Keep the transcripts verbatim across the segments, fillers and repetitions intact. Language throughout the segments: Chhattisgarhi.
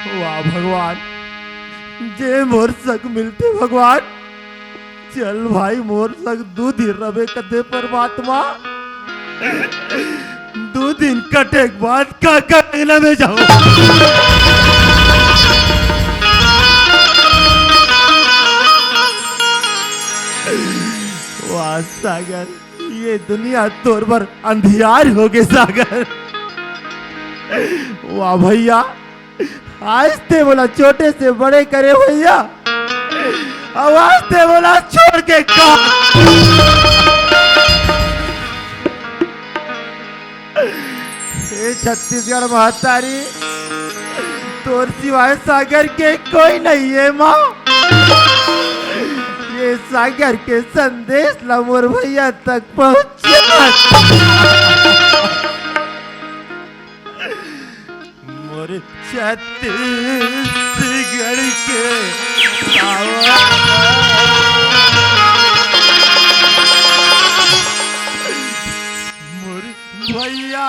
वाह भगवान, जे मोर संग मिलते भगवान। चल भाई, मोर संग दू दिन रबे कदे परमात्मा। दू दिन कटे के बाद का का महीना में जाऊं। वाह सागर, ये दुनिया तोर बर अंधियार हो गे सागर। वाह भैया, आज ते मोला छोटे से बड़े करे भैया, अब आज ते मोला छोड़ के का। हे छत्तीसगढ़ महतारी, तोर सिवाय सागर के कोई नहीं है माँ। ये सागर के संदेश ला मोर भैया तक पहुँचे। मोर छत्तीसगढ़ के पावा। मोर भैया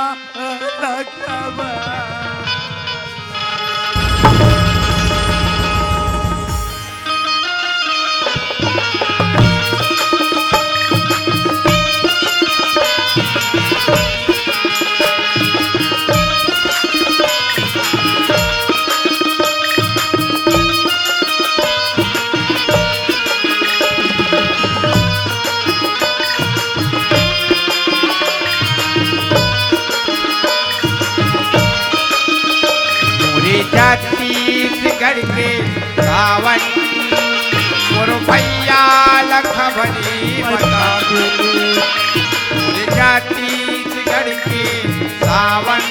रखबा। मोरे छत्तीसगढ़ के सावन, मोर भैया ला खबरी बता दे। मोरे छत्तीसगढ़ के सावन,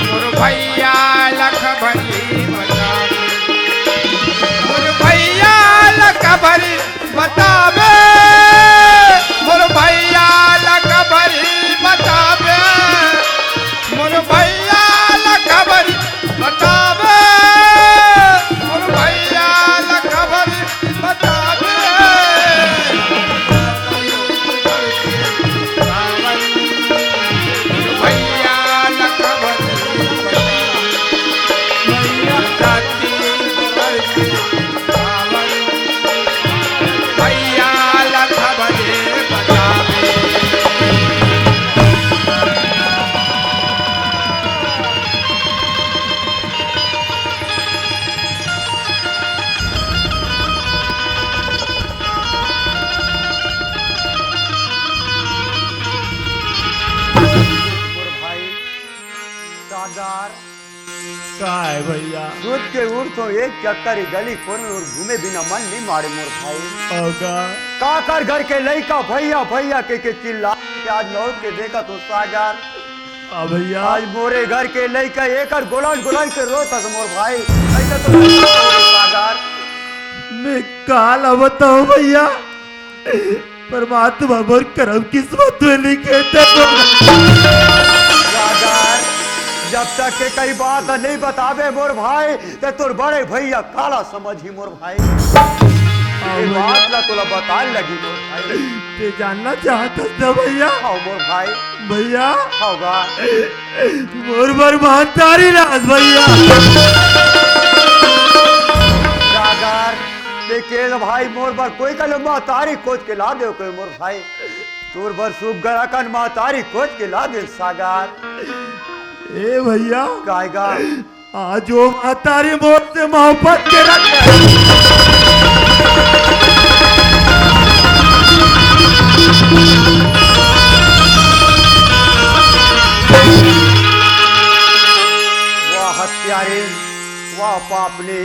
मोर भैया ला खबरी बता दे। मोर भैया ला खबरी बताबे, मोर भैया ला खबरी बताबे, मोर भैया ला खबरी बताबे, मोर भैया ला खबरी बताबे। भैया ला खबरी बताबे। भैया छत्तीसगढ़ के भैया ला खबरे बतावे। मोर भाई सागर, काय भैया? सुत के उठ तो एक चक्कर ही गली कोने और घूमे बिना मन नहीं मारे मोर भाई। होगा। काकर घर के लइका भैया भैया के, के चिल्ला के आज लौट के देखा तो सागर। हाँ भैया। आज मोरे घर के लइका एकर गोलन गोलन के रोत हस मोर भाई। ऐसा तो नहीं होता सागर। मैं काला बताऊं भैया। परमात्मा मोर करम किस्मत में लिखे थे। राजा, जब तक के कई बात नहीं बताबे मोर भाई, ते तोर बड़े भैया काला समझी मोर भाई। हाँ ये भैया। बात ला तोला बताए लगी मोर भाई। ते जानना चाहत हस ना भैया? हाँ मोर भाई। भैया। हाँ बा। मोर बर महतारी राज भैया। राजा, लेकिन भाई मोर बर कोई कल महतारी खोज के ला दे कोई मोर भाई। तोर बर सुग्घर अकन महतारी खोज के ला दे सागर। ए भैया। कायगा। आज वो महतारी मोर से मोहब्बत के रख। वाह हत्यारे, वाह पापने।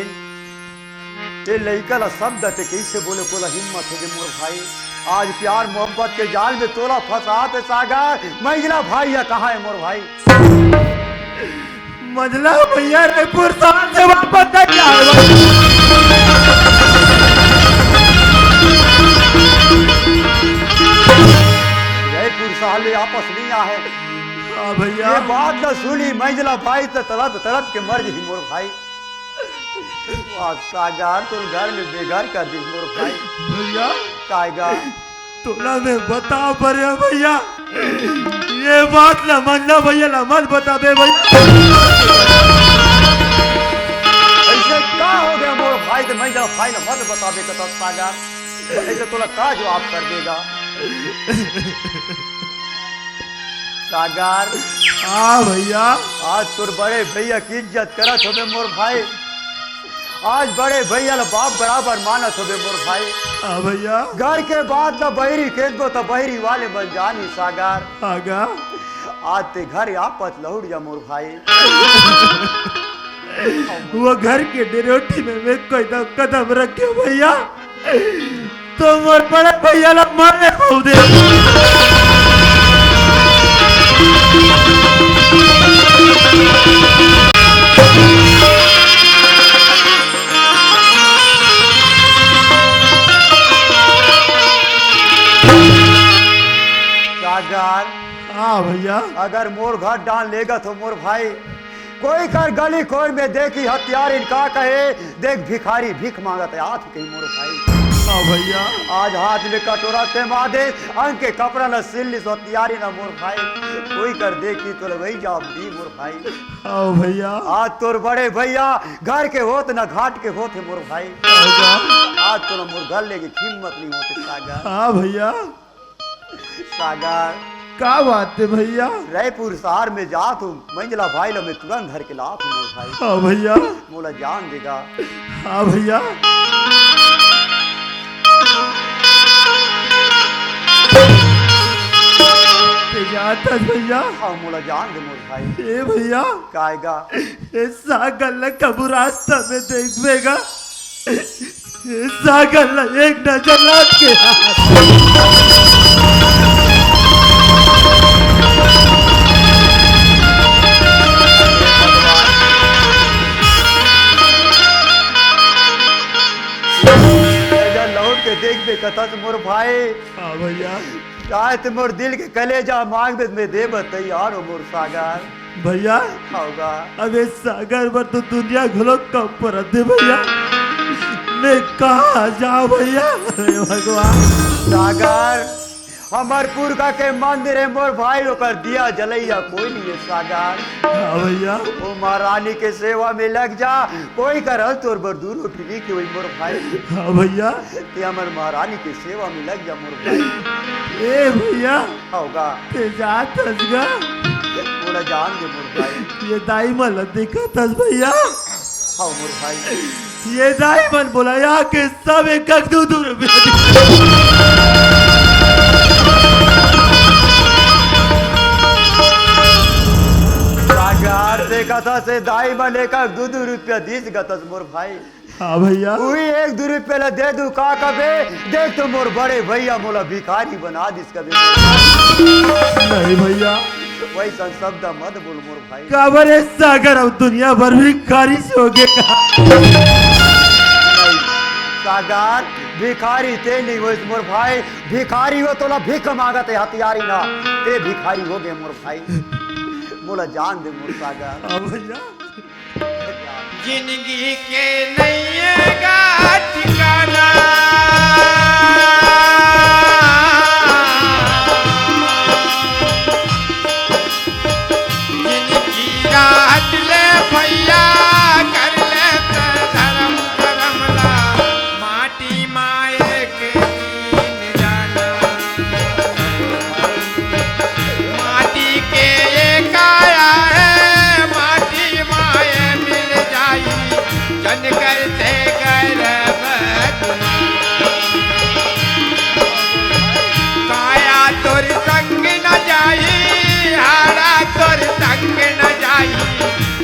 ए लइका ला शब्द ते कइसे बोले, कोला हिम्मत हे जे मोर भाई। आज प्यार मोहब्बत के जाल में तोला फंसा ते सागर, मंझला भैया कहाँ हे मोर भाई? मंझला भैया रायपुर शहर से वापस नहीं आए भाई। रायपुर शहर ले वापस नहीं आए। हाँ भैया। ये बात ला सुनी मंझला भाई तो तड़प तड़प के मर गई मोर भाई। वाह सागर, तोर घर में बेघर कर दी मोर भाई। भैया। कायगा। तोला मैं बता परे भैया, ये बात ला मंझला भैया ला मत बताबे भैया। अइसे मैं जब भाई ला मत बताबे कथस सागर, अइसे तोला का जवाब कर देगा? सागर। हाँ भैया। आज तोर बड़े भैया के इज्जत करत होबे मोर भाई। आज बड़े भैया ला बाप बराबर मानत होबे मोर भाई। हाँ भैया। घर के बात ला बहिरी केदबो त बहिरी वाले मन जानही सागर। हाँ गा। आज ते घर आपस लहुट जा मोर भाई। वो घर के डेरोटी में मैं कोई दम कदम रखे भैया, तो मोर बड़े भैया ला मारे हो दे। सागर। हाँ भैया। अगर मोर घर डांड़ लेगत हो मोर भाई, कोई कर गली खोर में देखी हथियारिन का कहे, देख भिखारी भीख मांगत हे, आत कही मोर भाई। हाँ भैया। आज हाथ में कटोरा ते मादे, अंग के कपड़ा न सिल लिस हथियारिन मोर भाई। कोई कर देखी तो लगई जाब दी मोर भाई। हाँ भैया। आज तोर बड़े भैया घर के होत न घाट के होत हे मोर भाई। हाँ भैया। आज तोला मोर घर लेगे हिम्मत नहीं होते सागर। हाँ भैया। सागर। का बात हे भैया? रायपुर शहर में जात हूँ, मंझला भाई ला मैं तुरंत धर के लात हूँ मोर भाई। हाँ भैया। मोला जान देगा। हाँ भैया। ते जात हस भैया? हाँ, मोला जान दे मोर भाई। ए भैया। काय गा? ए सागर ला कभू रास्ता में देखबे गा? ए सागर ला एक नजर लात के। नजर लौट के देखबे कथस मोर भाई। हाँ भैया। चाहे ते मोर दिल के कलेजा मांगबे, मैं देबे तैयार हूँ मोर सागर। भैया। हाँ गा। अब ए सागर बर तो दुनिया घलो कम परत हे भैया। मैं कहाँ जाऊँ भैया? हे भगवान। सागर, हमर पुरखा के मंदिर हे मोर भाई, ओकर दिया जलइया कोई नहीं हे सागर। हाँ भैया। ओ महारानी के सेवा में लग जा, कोई कर हल तोर बर दू रोटी नहीं के होई मोर भाई। हाँ भैया। ते हमर महारानी के सेवा में लग जा मोर भाई। ए भैया। हाँ गा। ते जात हस गा? मोला जान दे मोर भाई। ए दाई मन ला देखत हस भैया? हाँ मोर भाई। ए दाई मन बोला यहाँ के सब एक एक दू दू रुपया। सागर देखत हस ए दाई मन एक एक दू दू रुपया दिस कथस मोर भाई। हाँ भैया। उही एक दू रुपया ला दे दू का कबे, देख तो मोर बड़े भैया मोला भिखारी बना दिस कबे। नहीं भैया। वैसन शब्द मत बोल मोर भाई। काबर ए सागर अब दुनिया भर भिखारी से हो गया। नहीं, सागर भिखारी ते नहीं होइस मोर भाई, भिखारी हो तोला भीख मांगत हे हथियारी ना, ते भिखारी हो गए मोर भाई। मोला जान दे मोर सागर। हाँ भैया। जिंदगी के नइये गा ठिकाना। जिंदगी रात ले भैया कर ले त धर्म करम ला। माटी माए के दीन जाना। माटी के ये काया हे, माटी माए मिल जाई, जन करते गैर बदनाम। काया तोर संग न जाई, हारा तोर संग न जाई,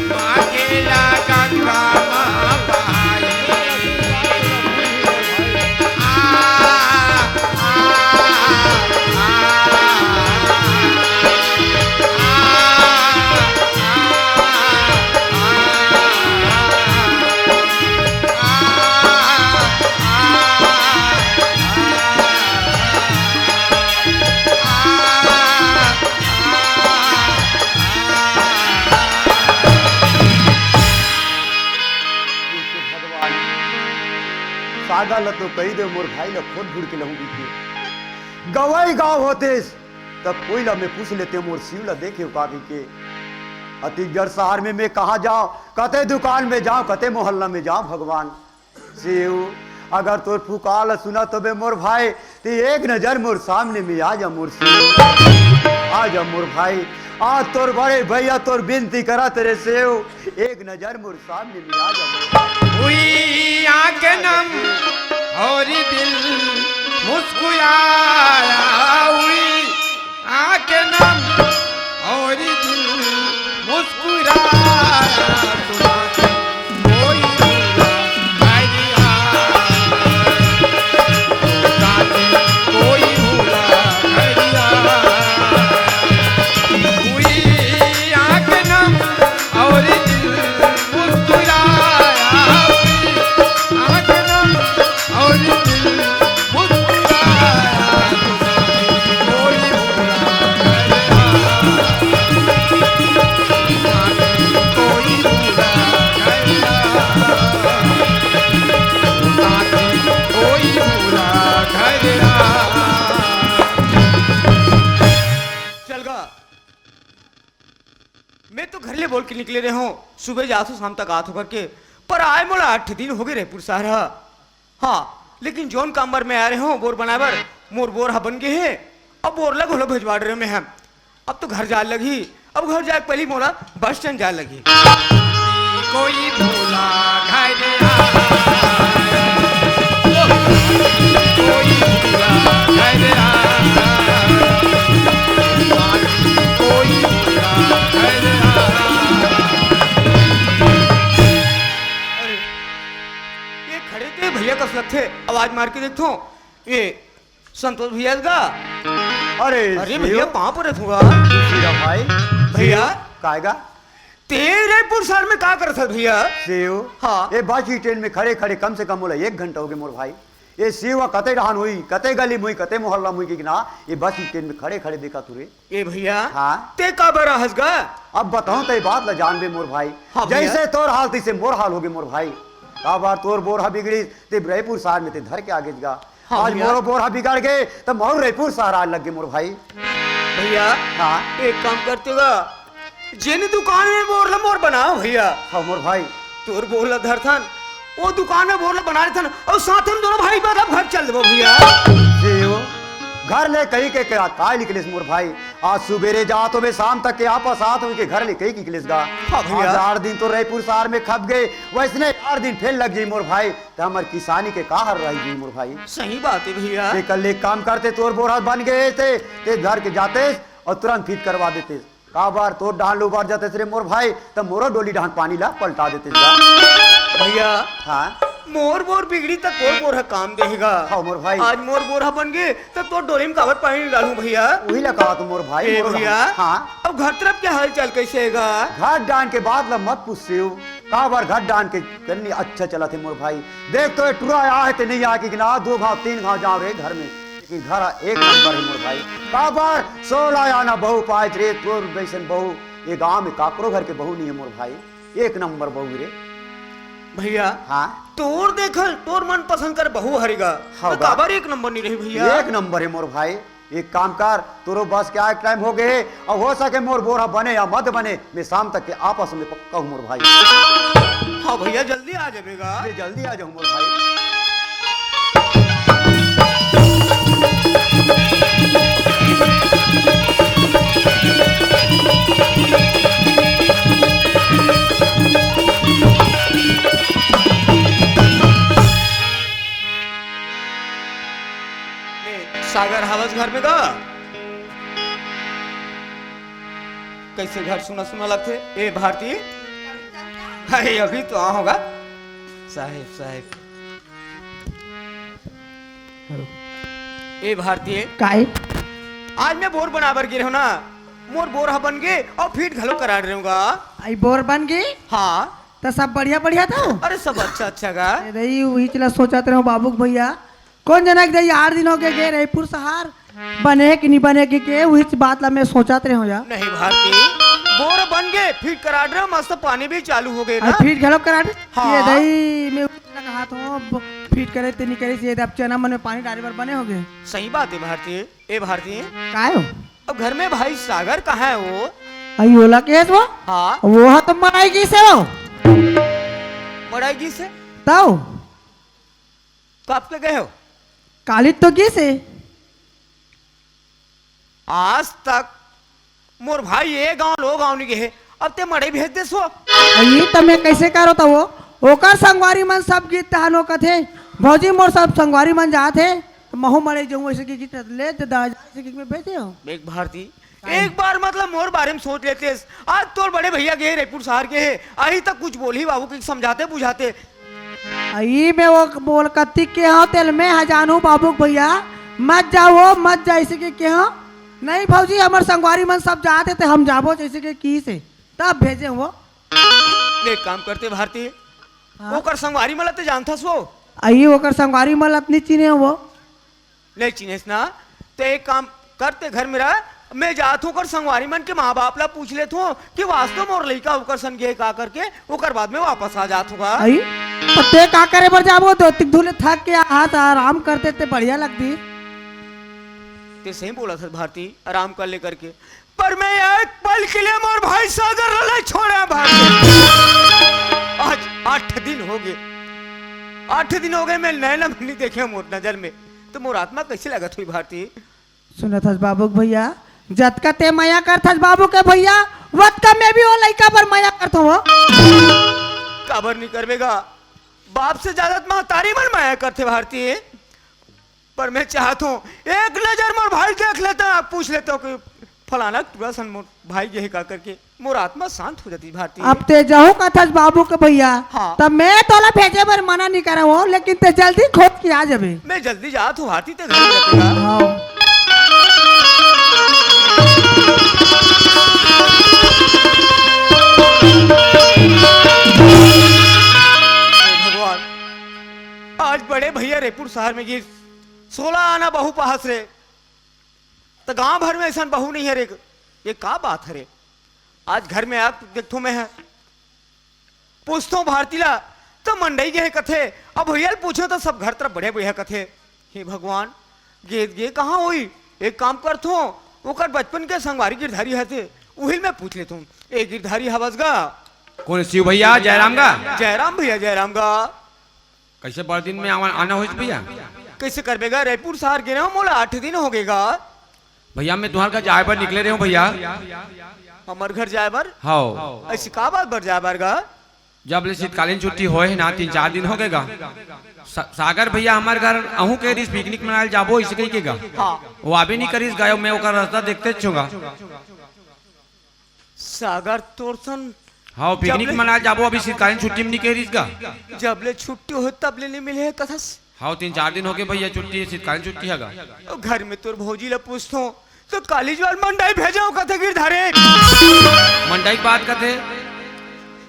मांगेला गंगा माँ बहाई। आ, आ, आ, भगवान, सागर ल तो कही दे, मोर भाई ल खोद घुड़ के लहूं बीती। गवई गाँव होतेस, तब कोई ला मैं पूछ लेते, मोर शिव ला देखे का कहिके। अतिक जर शहर में मैं कहाँ जाऊँ, कते दुकान में जाऊँ, कते मोहल्ला में जाऊँ भगवान। शिव, अगर तोर पुकार ल सुनत होबे मोर भाई, ते एक नजर मोर सामने में आ जा मोर शिव, आ जा मोर भाई। आज तोर बड़े भैया तोर बिनती करत हे रे शिव, एक नजर मोर सामने में आ जा मोर भाई। हुई आंख नम और दिल मुस्कुराया, हुई आंख नम और दिल मुस्कुराया, सुना कोई बुरा भैया, सुना कोई बुरा भैया। हुई आंख नम और दिल मुस्कुराया, हुई आंख नम और दिल मुस्कुराया, कोई बुरा भैया, कोई बुरा भैया, कोई बुरा भैया। चल गा। मैं तो घर ले बोल के निकले रहे हूँ, सुबह जात हूँ, शाम तक आत हूँ करके, पर आए मोला आठ दिन हो गए रईपुर शहर ह। हाँ, लेकिन जौन काम बर मैं आए रहे हूँ बोर बनाए बर, मोर बोर ह बन गए हे। अब बोर ला घलो भेजवा डरे हूँ मैं ह। अब तो घर जाए लगही। अब घर जाए के पहली मोला बस स्टैंड जाए लगही। कोई भोला घर आ, कोई भोला घर आ, कोई भोला घर आ। अरे, ये खड़े ते भैया कस लगथे, आवाज मार के देखथों। ये संतोष भैया का? अरे अरे शिव। भैया, पाँव पड़त हूँ। हीरा भाई। भैया। शिव, काय गा? ते रईपुर शहर में का करत हस भैया? शिव। हाँ। ये बस स्टैंड में खड़े खड़े कम से कम मोला एक घंटा हो गए मोर भाई। ये शिव कते डहान हुई, कते गली में हुई, कते मोहल्ला में हुई कि ना, ये बस स्टैंड में खड़े खड़े देखत हूँ रे। ए भैया, हाँ? ते काबर आहस गा? अब बताऊं ते बात ला जानबे मोर भाई। हाँ भैया। जैसे तोर हाल तैसे मोर हाल होगे मोर भाई। काबर तोर बोर हा बिगड़िस ते रईपुर शहर में ते धर के आगेस गा। हाँ आज भैया। मोरो बोर हा बिगड़ गे त महूं रईपुर शहर आए लग गे मोर भाई। भैया, हाँ? एक काम करते गा, जेन दुकान में बोर ला मोर बनाओ भैया। हाँ मोर भाई। तोर बोर ला धरथन, वो दुकान में बोर ला बना लेथन, और साथ में दोनों भाई बात अब घर चल देबो भैया। देव, घर ले कही के का, काय निकलेस मोर भाई? आज सुबेरे जात हों मैं शाम तक के आपस आत हों के घर ले कही के निकलेस गा। हाँ भैया। आज आठ दिन तो रईपुर शहर में खप गए, वैसने आठ दिन फेर लग जाई मोर भाई, त हमर किसानी के का हाल रही जाई मोर भाई? सही बात है भैया। ते कल एक काम करते, तोर बोर हा बन गए ते, ते धर के जाते और तुरंत फिट करवा देते। काबर तोर डहान ले उबर जाते रे मोर भाई, त मोरो डोली डहान पानी ला पलटा देते जा। भैया, हाँ? मोर बोर बिगड़ी त तोर बोर हा काम देगा। हाँ मोर भाई। आज मोर बोर हा बन गे त तोर डोली में काबर पानी डालूं भैया? वही ला कहा तो मोर भाई, ए मोर भैया, हाँ। अब घर तरफ के हाल चाल कैसे हैगा? घर डान के बात ला मत पूछ शिव, काबर घर डान के कन्नी अच्छा चलत हे मोर भाई। देख तो ये टुरा आए हे ते नहीं आए कि ना, दो घाव तीन घाव जाओ रे घर में। लेकिन घर एक नंबर हे मोर भाई। काबर सोला आना बहू पाए रे, तोर जैसन बहू ये गांव में काकरो घर के बहू नहीं है मोर भाई। एक नंबर बहू रे। भैया, हाँ? तोर देखल, तोर मन पसंद कर बहू हरेगा। हाँ तो बा। काबर एक नंबर नहीं रही भैया? एक नंबर है मोर भाई। एक काम कर, तोरो बस के आए टाइम हो गए, और हो सके मोर बोर हा बने या मत बने, मैं शाम तक के आपस में पक्का हूँ मोर भाई। हाँ भैया, जल्दी आ जाबे गा। ये जल्दी आ जाऊँ मोर भाई। ए, सागर हवस घर में गा? कैसे घर सुना सुना लगथे? ए भारती, अरे अभी तो आ होगा साहेब, साहेब। ए भारती, काय? आज मैं बोर बनाबर गे रहे हूँ ना, मोर बोर हा बन गे और फिट घलो करा रहे हूँ गा। आई बोर बन गे? हाँ। त सब बढ़िया बढ़िया था? अरे सब अच्छा अच्छा गा। ए दई, उही चला सोचत रहे हूँ बाबू के भैया, कौन जना के दई आठ दिन हो गए गे रईपुर शहर, बने कि नहीं बने कि के, उही बात ला मैं सोचत रहे हूँ यार। नहीं भारती, बोर बन गए, फिट करा रहे हो, मस्त पानी भी चालू हो गए ना। फिट घलो करा दे। हाँ। ये दई, मैं उही जना कहा तो, फिट करे ते नहीं करे, ये अब चना मन में पानी डाले बर बने हो गए। सही बात है भारती। ए भारती। काय हो? अब घर में भाई सागर कहाँ है वो? आई ओला केस वो? हाँ। वो हा तो मड़ाई गिस हे वो। मड़ाई गिस हे? तब? कब के गए हो? काली तो गिस हे। आज तक मोर भाई ये गांव लो गांव नहीं गए हे, अब ते मड़ई भेज देस वो। अई त मैं कैसे करो त वो? ओकर संगवारी मन सब गिस तहान वो कथे, भौजी मोर सब संगवारी मन जात हे, त महू मड़ई जाऊं, ऐसे कि, कि ले दे दादा, ऐसे कि मैं भेजे हूं। देख भारती, एक बार मतलब मोर बारे में सोच लेतेस। आज तोर बड़े भैया गए हे, रईपुर शहर गए हे, अभी तक कुछ बोलही बाबू के समझाते बुझाते। अई मैं वो बोल कतिक के हंव तेला मैं हा जानहूं बाबू के भैया, मत जावो, मत जा, ऐसे के के हंव। नहीं भौजी, हमर संगवारी मन सब जात हे, त हम जाबो, जैसे के किस हे, तब भेजे हंव वो। एक काम करते भारती, हाँ। ओकर संगवारी मन ला ते जानथस वो? अई ओकर संगवारी मन ला त नहीं चिन्हे हंव वो। नहीं चिन्हेस ना, त एक काम करते, घर में रह, मैं जात हंव, ओकर संगवारी मन के माँ बाप ला पूछ लेत हंव कि वास्तव मोर लइका ओकर संग गे का करके, ओकर बाद में वापस आ जात हंव गा। अई, त ते का करे बर जाबो? दो तीन धूले थक के हाथ आराम करते ते बढ़िया लगती। ते सही बोलथस भारती, आराम कर ले करके, पर मैं एक पल के लिए मोर भाई सागर ला नहीं छोड़े भारती। आज आठ दिन हो गए, आठ दिन हो गए, मैं नैना में नहीं देखे मोर नजर में, त मोर आत्मा कैसे लगत होही भारती? सुनत हस बाबू के भैया, जतका ते मया करथस बाबू के भैया, वतका मैं भी वो लइका बर मया करथंव वो। काबर नहीं करबे गा? बाप से ज्यादा त महतारी मन मया करथे भारती। पर मैं चाहत हंव, एक नजर मोर भाई देख लेता, पूछ लेता कि फलाना टूरा सन मोर भाई गे हे का करके, मोर आत्मा शांत हो जाती भारती। अब ते जाहूं कथस बाबू के भैया, हाँ। त मैं तोला भेजे बर मना नहीं करंव वो, लेकिन ते जल्दी खोज के आ जाबे। मैं जल्दी जात हंव भारती, ते घर में रहते गा। हाँ। हे भगवान, आज बड़े भैया रईपुर शहर में गिस, सोलह आना बहू पाहस रे, त गांव भर में ऐसन बहू नहीं हे रे। ये का बात हे रे? आज घर में आके देखथंव मैं ह, पूछथंव भारती ला, त मंडई गे हे कथे। अब भैया ल पूछंव त सब घर तरफ बढ़िया बढ़िया कथे। हे भगवान, गे त गे कहां होही? एक काम करथंव, ओकर बचपन के संगवारी गिरधारी हते, उही ल मैं पूछ लेथंव। ए गिरधारी हवस गा? कोन शिव भैया, जयराम गा? जयराम भैया, जयराम गा। कैसे बड़ दिन में आवन, आना होइस भैया? कैसे करबे गा? रईपुर शहर गे रहेंव, मोला आठ दिन हो गे गा। भैया, मैं तुम्हार घर जाए बर निकले रहेंव भैया। हमर घर जाए बर? हाव। ऐसी का बात बर जाए बर गा? जब ले शीतकालीन छुट्टी होए हे ना, तीन चार दिन हो गे गा। सा-, सागर भैया हमर घर आहूं कहे रिहिस picnic मनाए ल जाबो, ऐसे कहिके गा। हाँ। वो आबे नहीं करिस गा, मैं ओकर रास्ता देखते हंव गा। सागर तोर सन। हाँ, picnic जब ले मनाए जाबो, अभी शीतकालीन छुट्टी में नहीं कहे रिहिस गा। जब ले छुट्टी होए तब ले नहीं मिले हे कथस। हाँ, तीन चार दिन हो गे भैया, छुट्टी हे, शीतकालीन छुट्टी हे गा। ओ, घर में तोर भौजी ला पूछथंव, त काली ज्वार मंडई भेजंव कथे गिरधारी। मंडई के बात कथे?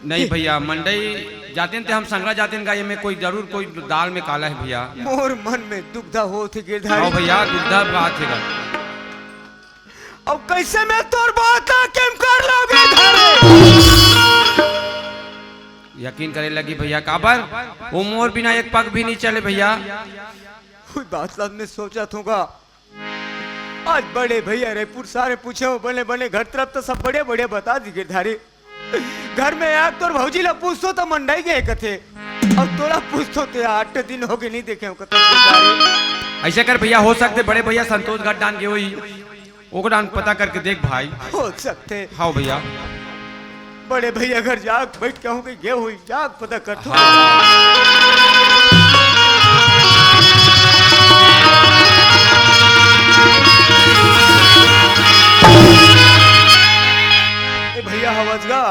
नहीं भैया, मंडई जातेन ते हम संगरा जातेन गा, ये में कोई जरूर कोई दाल में काला हे भैया। मोर मन में दुविधा होत हे गिरधारी। हाँ भैया, दुविधा बात हे गा। अब कैसे मैं तोर बात ला केम कर लूं गिरधारी? यकीन करे लगही भैया, काबर? वो मोर बिना एक पग भी नहीं चले भैया। कोई बात ला मैं सोचत हंव गा। आज बड़े भैया रईपुर शहर पूछे हंव, बने बने घर तरफ त सब बढ़िया बढ़िया बता दिस गिरधारी। घर में आके तोर भौजी ला पूछथंव त मंडई गे हे कथे, अउ तोला पूछथंव त आठ दिन हो गे नहीं देखे हंव कथे गिरधारी। ऐसे कर भैया, हो सकथे बड़े भैया संतोष घाट डाहन गे होही, ओकर डाहन पता करके देख भाई। हो सकथे। हाँ भैया। बड़े भैया घर जाके बइठ के आहूं कहिके गे होही, जाके पता करथंव। हाँ। ए भैया हवस गा।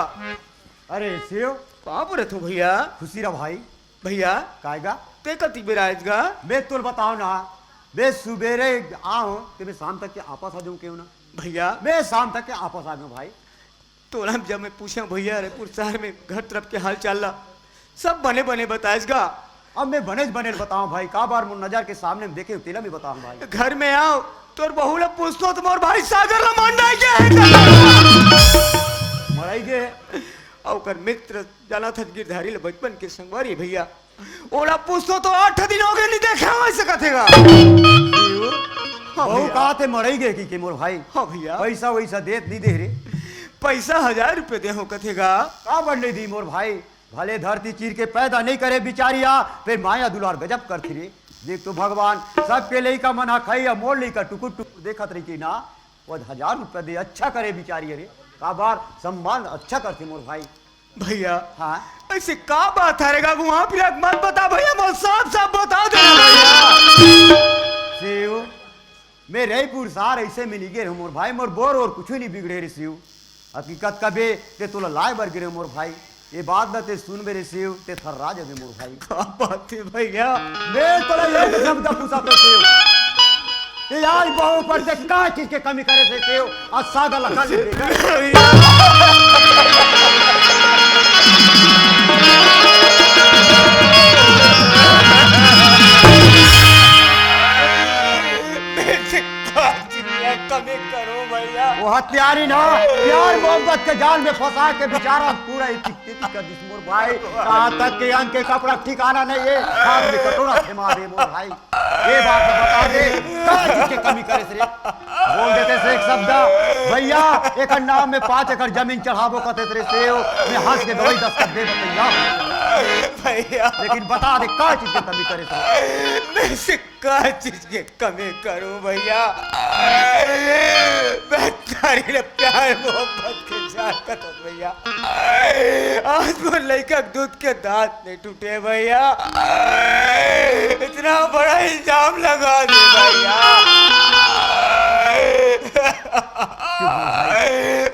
अरे शिव। कहाँ पर रहिथो भैया? खुशी रह भाई। भैया। काय गा? ते कतिक बेर आएस गा? मैं तोला बतावंव ना, मैं सुबेरे आहूं त मैं शाम तक के आपस आ जाहूं कहेंव ना। भैया। मैं शाम तक के आपस आ जाहूं भाई। तोला जब मैं पूछेंव भैया रईपुर शहर में घर तरफ के हाल चाल ला, सब बने बने बताएस गा। अब मैं बने बने बतावंव भाई, काबर मोर नजर के सामने में देखेंव तेला मैं बतावंव भाई। घर में आंव, तोर बहू ला पूछथंव त मोर भाई सागर ला मंडई गे हे। मड़ई गे। अउ ओकर मित्र जानथस गिरधारी ला बचपन के संगवारी भैया, ओला पूछथंव त आठ दिन हो गे नहीं देखे हंव, ऐसे कथे गा। हाँ बहू भैया। कहाथे मड़ई गे कहिके मोर भाई। हाँ भैया। पैसा वैसा देत नहीं दे रे। पैसा हजार रुपया दे हंव कथे गा। काबर नहीं दिही मोर भाई? भले धरती चीर के पैदा नहीं करे बिचारी हा, फेर माया दुलार गजब करथे रे। देख तो भगवान, सबके लइका मन ह खाई, अउ मोर लइका टुकुर टुकुर देखत रहिथे ना, वो हजार रुपया दे, अच्छा करे बिचारी। अरे, काबर सम्मान अच्छा करथे मोर भाई। भैया, हाँ? ऐसे का बात हे रे गागू? हाँ, फिर मत बता भैया, मोर साफ साफ बता दे ना भैया। सेव, मैं रईपुर सार ऐसे में निगे रहूं मोर भाई, मोर बोर और कुछ नहीं बिगड़े रे सेव। हकीकत कबे ते तोला लाए बर गिरे मोर भाई, ये बात ला ते सुनबे रे सेव, ते थर्रा जाबे मोर भाई। का बात हे भैया? मैं तोला एक शब्द पूछत हों सेव, ये आज बहू पर ते का चीज के कमी करे से सेव? आज सादा लखा ले बेटा। मैं ते का चीज के कमी करूं भैया? वो हत्यारी ना, प्यार मोहब्बत के जाल में फंसा के बेचारा पूरा एक स्थिति कर दिस मोर भाई। कहाँ तक के अंग के कपड़ा ठिकाना नहीं है, हाथ में कटोरा थमा दे मोर भाई। ये बात तो बता दे, का चीज के कमी करे से रे? बोल देते से एक शब्द, भैया, एक नाम में पाँच एकड़ जमीन चढ़ाबो कहते रे सेव, मैं हंस के गवाही दस्तखत दे भैया। भैया। लेकिन बता दे, का चीज के कमी करे से? नहीं से का चीज के कमी करूं भैया? मैं तारी ले प्यार मोहब्बत के जाल कतत भैया। आज वो लइका के दूध के दांत नहीं टूटे भैया। इतना बड़ा इल्जाम लगा दे भैया।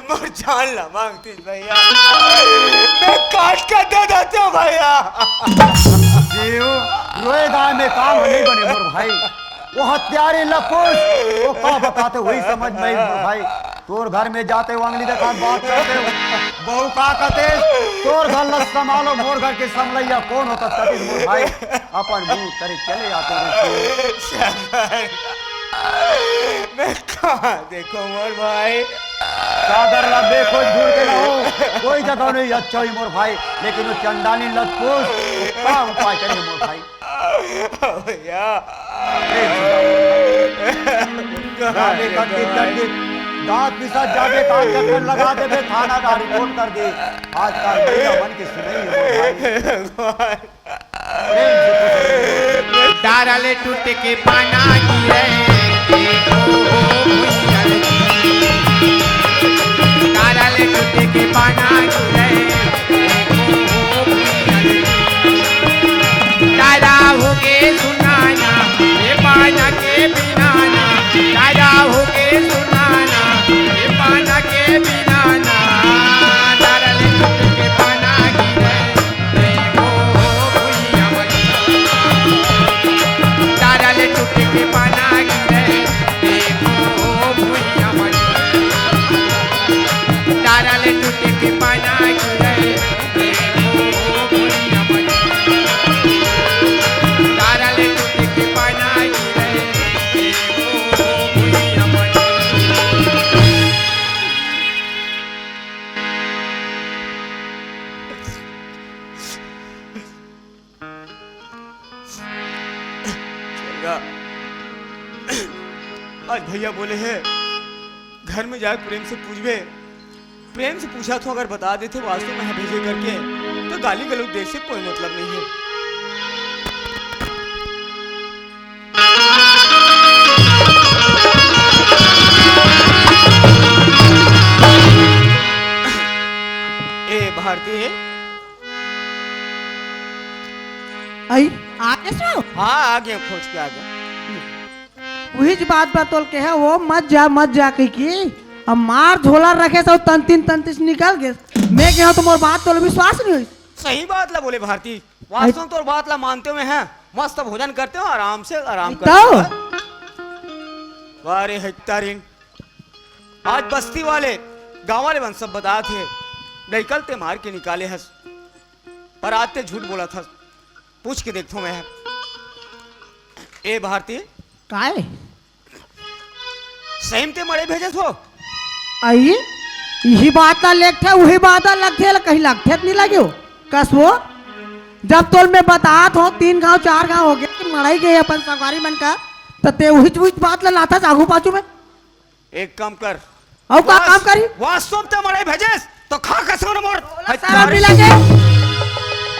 मोर जान ला मांगती भैया, मैं काट के दे देते हो भैया। सेव, रोए गाय में काम नहीं बने मोर भाई। वो हत्यारे लपुस, वो का बताते वही समझ में आई मोर भाई। तोर घर में जाते हो अंगली देखा बात करते हो। बहू का कहते, तोर घर ल संभालो, मोर घर के समलैया कौन होता सतीश मोर भाई। अपन मुंह करे चले आते हो। मैं कहाँ देखो मोर भाई? चादर ला बेखोज ढूंढ के लाओ, कोई जगह नहीं अच्छा ही मोर भाई, लेकिन वो चंडाली लतपुस, वो का उपाय करे मोर भाई? भैया। जाबे कटकी कटकी, दांत पिसा जाबे, कान चक्कर लगा देबे, थाना का रिपोर्ट कर दे। आजकल महिला मन के सुनई है मोर भाई। प्रेम से पूछो। डारा ले टूट के पाना गिरे, देखो हो भुइया रे। डारा ले टूट के पाना गिरे, देखो हो भुइया रे। डारा हो के सुनाना, ये पाना के बिनाना। डारा हो के सुनाना, ये पाना के बिनाना। डारा ले टूट के पाना गिरे। तारा ले टूट के पाना गिरे, देखो भुइया मरी। तारा ले टूट के पाना गिरे, देखो भुइया मरी। तारा ले टूट के पाना गिरे, देखो भुइया मरी। चलेगा। आज भैया बोले हैं, घर में जाके प्रेम से पूछबे। प्रेम से पूछा तो अगर बता देते वास्तव में है भेजे करके, तो गाली गलौज देख से कोई मतलब नहीं है। ए भारती, आई, आ गए सो? हाँ, आ गए, खोज के आ गए। उहीच बात बा तोल के है, वो मत जा, मत जा कही की। अब मार झोला रखे सो तंतिन तंतिस निकल गए। मैं कहा तुम्हार बात तोल विश्वास नहीं हुई। सही बात ला बोले भारती, वास्तव में तोर बात ला मानते हुए हैं, मस्त भोजन करते हो, आराम से आराम करते हो। वाह रे हत्तारिन, आज बस्ती वाले, गांव वाले मन सब बतात हे, लइका ल ते मार के निकाले हस, पर आज ते झूठ बोलत हस। पूछ के देखथों मैं। ए भारती, काय? सही म ते मड़ई भेजत हो? अई, इही बात ला लेगथे, उही बात ला लगथे, ला कहीं लगथे त नहीं लगे हो? कस वो? जब तोल मैं बतात हो, तीन गांव, चार गांव हो गए कि मड़ई गए अपन संगवारी मन का, त ते उहिच, उहिच बात ला लाथस आगू पाछू में। एक काम कर। अउ का वास-, काम करी? वास्तव ते मड़ई भेजेस, तो खा कसम न मोर। बोला शरम नहीं लगे?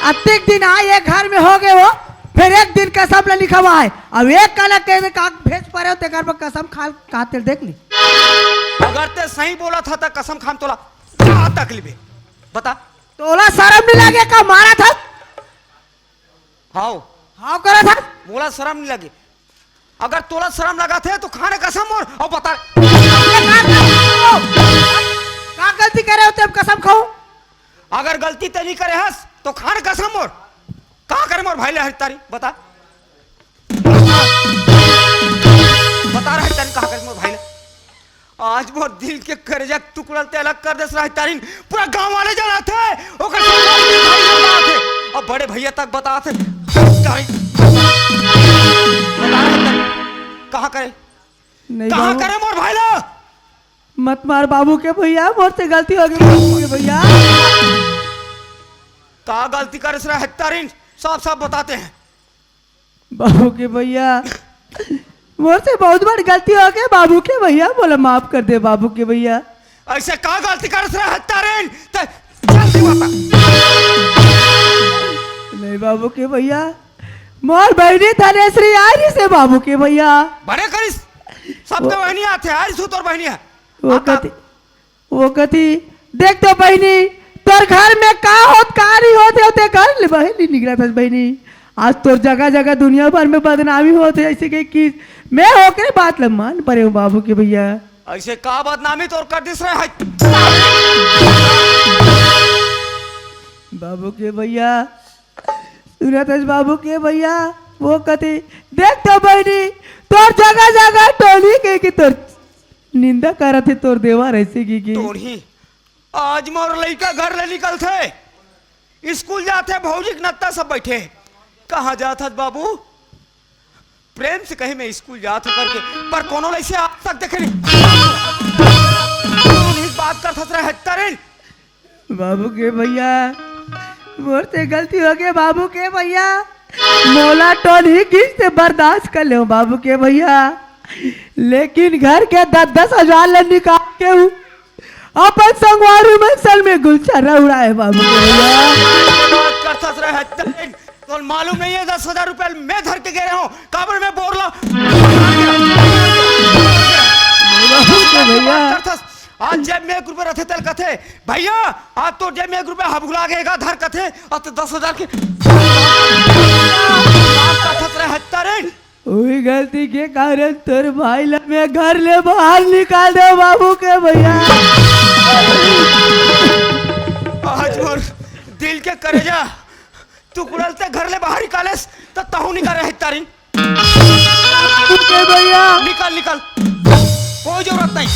अतिक दिन आए ये घर में हो गए हो, फिर एक दिन कसम ल निकलवा हे। अब एक काला कहे का भेज परे हो, तेकर पर कसम खा, खा तेला देख ले। अगर ते सही बोलत हस त कसम खाम तोला का तकलीफ हे? बता। तोला शरम नहीं लगे का मारत हस? हाव। हाव करत हस? मोला शरम नहीं लगे। अगर तोला शरम लगथे त खा ना कसम मोर, अउ बता। ये का, का, का गलती करे हो तें कसम खाहूं? अगर गलती ते नहीं करे हस त खा ना कसम मोर। का करे मोर भाई ले हत्यारिन, बता। बता रे हत्यारिन, का करे मोर भाई ले। आज मोर दिल के करेजा के टुकड़ा ल ते अलग कर देस रे हत्यारिन। पूरा गांव वाले जानथे, ओकर संग भाई बताथे, अब बड़े भैया तक बताथे। हत्यारिन। बता रे हत्यारिन, कहां करे? नहीं कहां बाबू। करे मोर भाई ला? मत मार बाबू के भैया, मोर से गलती हो गई बाबू के भैया। का गलती करेस रे हत्यारिन? साफ साफ बताते हैं। बाबू के भैया, मोर से बहुत बड़ गलती हो गई बाबू के भैया, मोला माफ कर दे बाबू के भैया। अइसे का गलती करेस रे हत्यारिन? ते जल्दी बता। नहीं बाबू के भैया, मोर बहिनी धनेश्वरी आय रहिसे बाबू के भैया। बड़े करिस, सबके वो बहिनी आथे, आय रहिस तोर बहिनी हे। वो आता कति वो कति, देख तो बहिनी, तोर घर में का होत, का नहीं होत हे, ते घर ले बाहिर नहीं निकलत हस बहिनी। आज तोर जगह जगह दुनिया भर में बदनामी होत हे, अइसे कहिके मैं ओकरे बात ल मान परे हूं बाबू के भैया। अइसे का बदनामी तोर कर दिस रे? बाबू के भैया, सुनत हस बाबू के भैया, वो कति, देख तो बहिनी, तोर जगह जगह टोली कहिके तोर निंदा करत हे तोर देवर अइसे कहिके। टोली, आज मोर लइका घर ले निकलथे, स्कूल जाथे, भौजी के नत्ता सब बइठे। कहां जात हस बाबू? प्रेम से कहे मैं स्कूल जात हंव करके, पर कोनो ल अइसे आज तक देखे नहीं। टोली बात करत हस रे हत्यारिन। बाबू के भैया, मोर से गलती हो गई बाबू के भैया। मोला टोली किस से बर्दाश्त कर ले बाबू के भैया, लेकिन घर के दस दस हजार ले निकाल के हूं अपन संगवारी मन संग में गुलछर्रा उड़ाए बाबू के भैया। बात करत हस रे हत्यारिन, तोला मालूम नहीं हे दस हजार रुपया मैं धर के गे रहे हंव, काबर मैं बोर ला। बाबू के भैया। बात करत हस, आज जेब में एक रुपया रहिथे तेला कथे, "भैया, आज तोर जेब में एक रुपया ह भुला गे गा धर," कथे, अउ ते दस हजार के बात करत हस रे हत्यारिन। उही गलती के कारण तोर भाई ला मैं घर ले बाहर निकाल देंव बाबू के भैया। आज मोर दिल के करेजा टुकड़ा ल ते घर ले बाहर निकालेस, त तहूं निकाल रे हत्यारिन। बाबू के भैया। निकल, निकल। कोई जरूरत नहीं।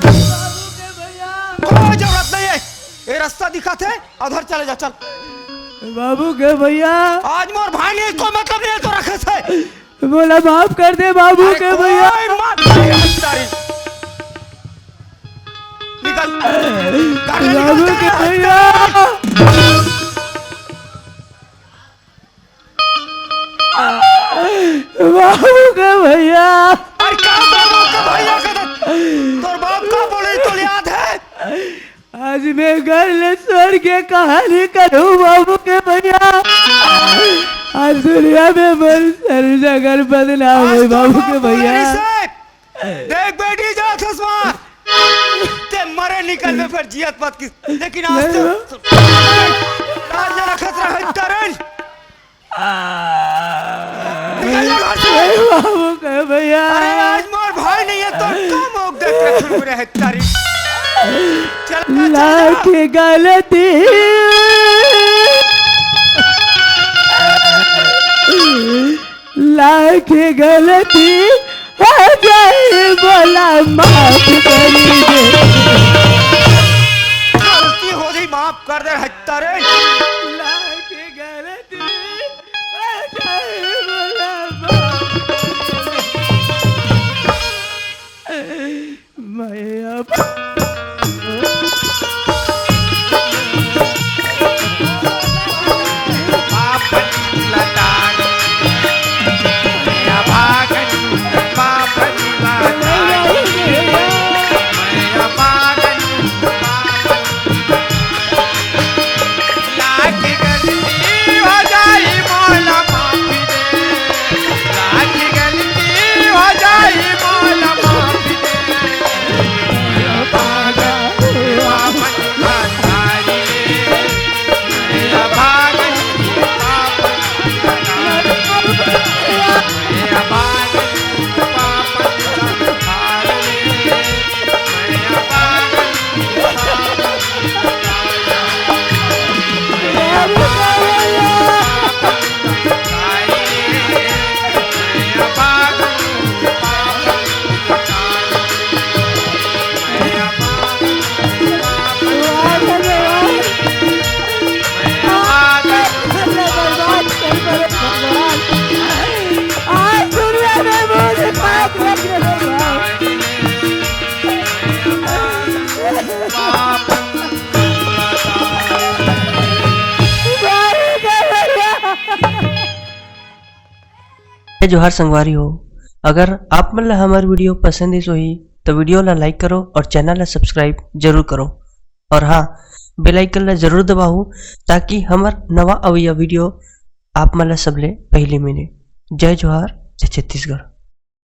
बाबू के भैया। कोई जरूरत नहीं हे। ये रास्ता दिखाथे, उधर चले जा, चल। बाबू के भैया। आज मोर भाई नहीं, कोई मतलब नहीं हे तो रखे से। मोला माफ कर दे बाबू अरे के भैया। कोई माफ नहीं हे, हत्यारी। निकल। घर ले निकल, बाबू के चल। भैया। बाबू के भैया। अरे का बाबू के भैया के तो-, तोर बाप का बोले तो याद हे? आज मैं घर ले छोड़ के कहां निकलूं बाबू के भैया। आज दुनिया में मोर सर जगह बदनाम हे आज तोर बाबू बाप के बोले भैया। से देख बेटी, जात हस मार। ते मरे निकल में फिर जियत मत किस। लेकिन आज नहीं तो बा- आज जरा खतरा हे, करण। निकल जा घर से। नहीं बाबू के भैया। अरे आज मोर भाई नहीं हे तो कम हो गए थे फिर मेरे हत्यारी। चल, चल, चल, लाख चल। गलती लाख गलती हो जाए, मोला माफ कर दे। गलती हो गई, माफ कर दे, हत्यारे। लाख गलती हो जाए, मोला माफ कर दे। मैं अब जय जोहार संगवारी हो, अगर आप मन ला हमर video पसंद आइस होही, तो video ला like करो और channel ला subscribe जरूर करो। और हाँ, bell icon ला जरूर दबाहू, ताकि हमर नवा अवइया video आप मन ला सबले पहली मिले। जय जोहार, जय छत्तीसगढ़।